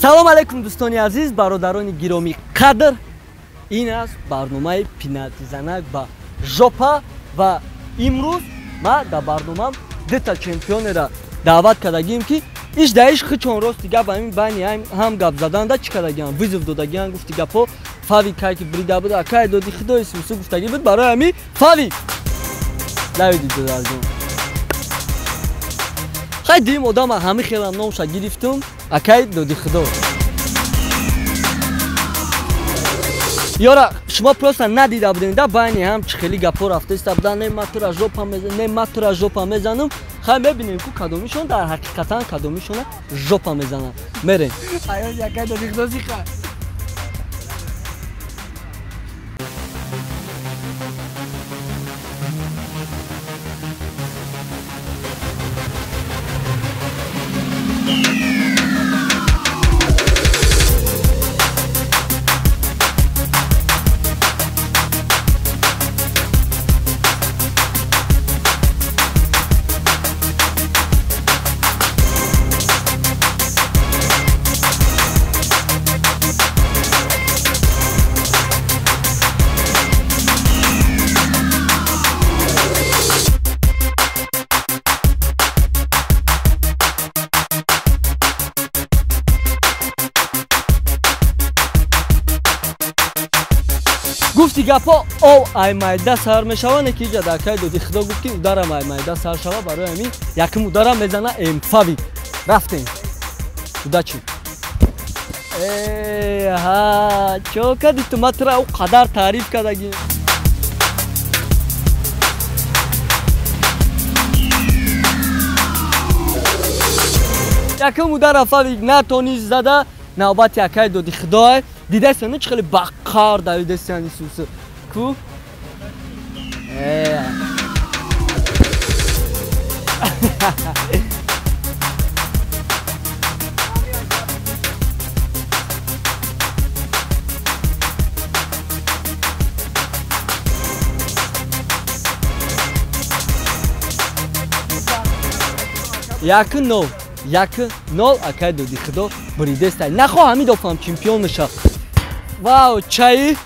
Салом алейкум дӯстони азиз, бародарони гиромӣ қадр. Ин аст барномаи пеналтизанак ба жопа ва имрӯз ма дар барномам дута чемпионера даъват кардагием, ки иш да иш хичон рости гап ҳамин байни ҳам гап заданда чӣ кардагиам, вызов додагиам, гуфти гапҳо Фавик кай ки брида буд, акай доди худои сусу гуфтагӣ буд, барои ҳамин Фавик давиди додарҷон. Хай дуюм одама ҳамин хелам номша гирифтум, акай доди худо. Ёра шумо просто надида будем да байни ҳам чӣ хели гапҳо рафтаиста будан, не ма тура жопа мезанам, не ма тура жопа мезанам. Хай мебинем ку кадомишон дар ҳақиқатан кадомишона жопа мезананд. Мерем. Аёз акай доди худо зиқа. Гуфти гапҳо ов ай майда сар мешава, не ки иҷа дар кай доди худо гуфт ки ударам ай майда сар шава, барои ҳамин якум ударам мезана Фавик. Рафтем. Удачи. Ҳа, чо кади ту? Ма тура ӯ қадар таъриф кардагӣ. Якум удара Фавик натонист зада, навбати акай доди худое. Дидастан чӣ хеле баққар давидастан Исусу. Ку? Як нол, 1-0 акай доди худо буридестай. Нахо ҳамин дофам чемпион меша. Вау, чаи?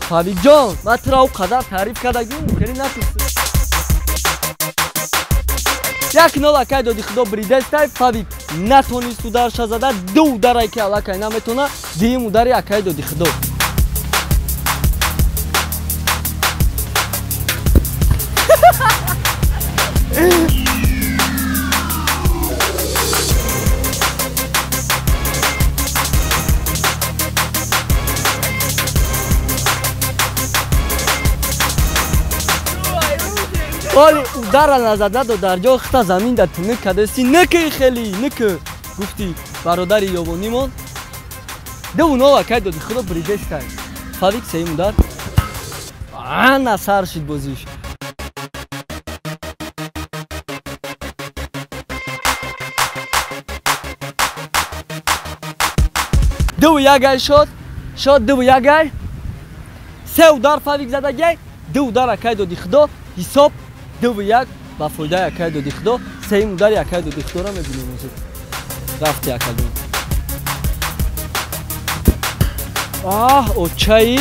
Фавикҷон, ман тура ӯ қадар таъриф кардагим, хеле натурсӣ. 1-0 акай доди худо буридестай. Фавик натонист ударша зада, ду ударае ки аллакай наметона, дуюм удари акай доди худо. Оли удара назада додарҷон хита замин да тунук кадаси, ники хели ники гуфти бародари ёбонимон. 2-0 акай доди худо буридестай. Фавик сеюм удар. Ана сар шид бозиш. 2-1 ай шод, шод 2-1 ай. Се удар Фавик задагай, ду удар акай доди худо, ҳисоб 2-1 ба фоидаи акай доди худо. Сеюм удари акай доди худоро мебинем ҳозир. Рафти акаҷон. Аҳ, очаи.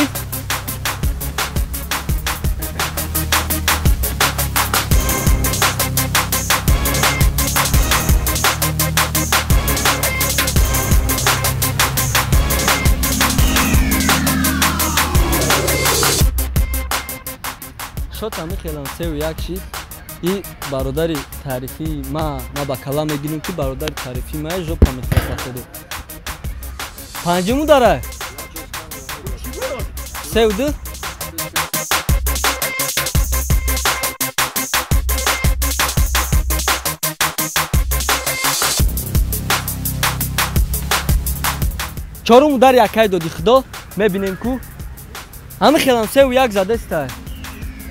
Шот ҳамин хелам 3-1 шид. И бародари таърифии ма ба калам мегирем ки бародари таърифии ма жопа мехӯрад ходу. Панҷум удара. 3-2. Чорум удари акай доди худо мебинем ку ҳамин хелам 3-1 задестай.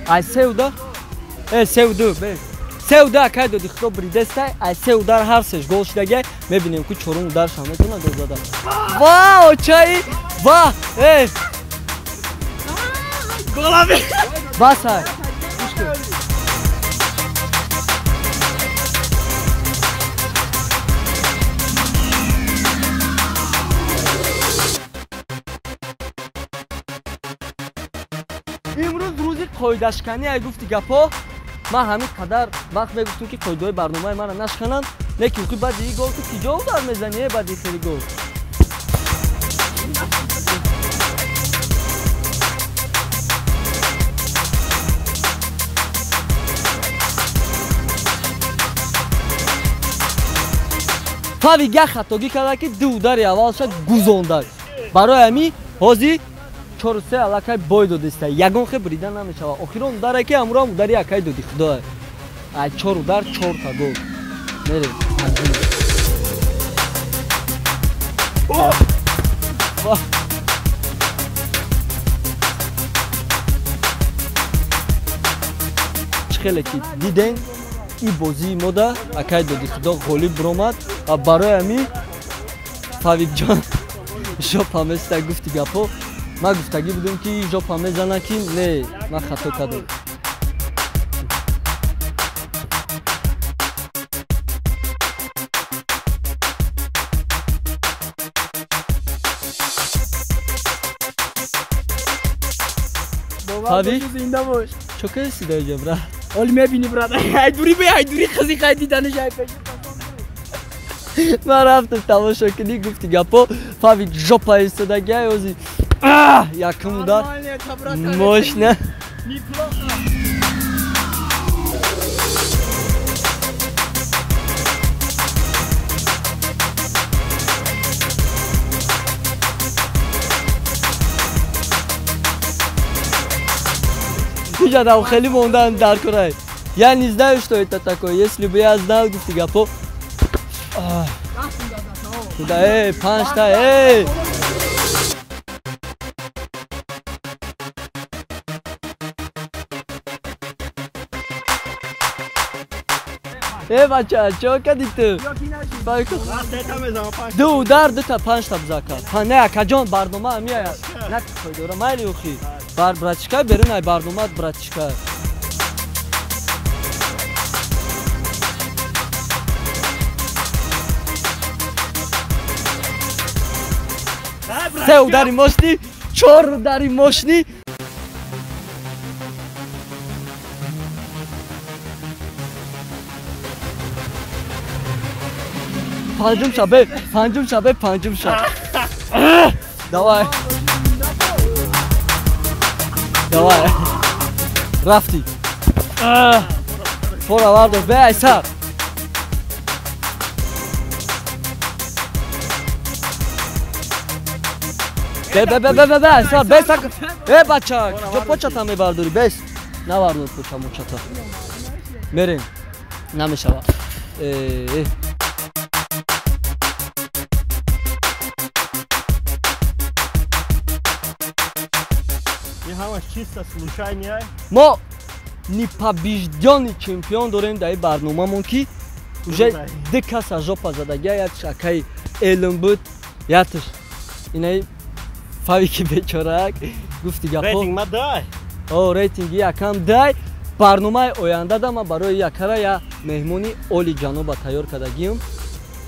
Ай се удар, 3-2, бе. 3-2 акай доди худо буридестай, ай се удар ҳар сеш гол шидагай, мебинем ку чорум ударша метавона гол зада. Ва, очаи, ва, Голами. Басай. Имрӯз рӯзи қоидашканӣ ай гуфти гапҳо. Ман ҳамин қадар вақт мегуфтум ки қоидаҳои барномаи мана нашкананд, лекин ки баъди и гол ту киҷо удар мезанӣ э баъди хели гол? Фавик як хатогӣ карда ки ду удари аввалша гузонда. Барои ҳамин ҳозир 4-3 аллакай бой додиста. Ягон хе брида намешава. Охирон ударе ки амурам удари акай доди худо. Ай 4 удар 4 та гол. Мерем. Чӣ хеле ки дидем, и бозии мода акай доди худо ғолиб биромад ва барои ҳамин Фавикҷон жопа места гуфти гапҳо. Ман гуфтагӣ будам ки жопа мезана ки не, ман хато кардам. Фавик, зинда бош. Чо кардӣ даҷа, брат? Оли мебинӣ, брат. Ай дури бе, ай дури қизи қай диданиш ай пеш. Ман рафтам тамошо кунӣ гуфти гапҳо. Фавик жопа истодаги ай ози якум удар мощно. Иҷадам хеле мондан дар курай. Я не знаю, что это такое. Если бы я знал, гуфти гапҳо. Куда, эй, панҷта, эй! Эй, бача, чо кардӣ ту? Ду удар, дута панҷта бизака. Не, акаҷон, барнома ҳамия. На қойдора, майли охи. Бар братишка, берун ай барнома братишка. Се удари мощни, чор удари мощни. Панҷум шабе, панҷум шабе, панҷум шаб. Давай. Давай. Рафти. Фора вардор, бе ай сар. Бе, бе, бе, бе, бе, бе, сар, бе, сар. Э, бача, ҷо почата мебардорӣ, бес. Навардор поча мочата. Мерем. Намешава. Э. Мо непобеждённый чемпион дорем дар ин барномамон ки уже ду кас аз жопа задагия, якш акаи Элм буд, якш инаи Фавики бечораак гуфти гапҳо. Рейтинг ма дай. О, рейтинги якам дай. Барномаи оянда ма барои якара я меҳмони оли ҷаноба тайёр кардагиам.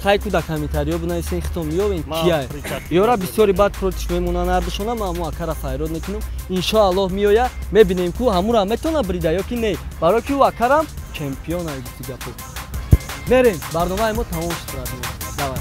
Хай ку дар комментариё бинависен хитом меёвен кия. Ёра бисёри баъд протиш мемонанд ҳардушона, ман ҳамун акара файрод мекунам. Иншоаллоҳ меоя, мебинем ку ҳамура метавона брида ё ки не. Барои ки ӯ акарам чемпион ай гуфти гапҳо. Мерем, барномаи мо тамом шуд. Давай.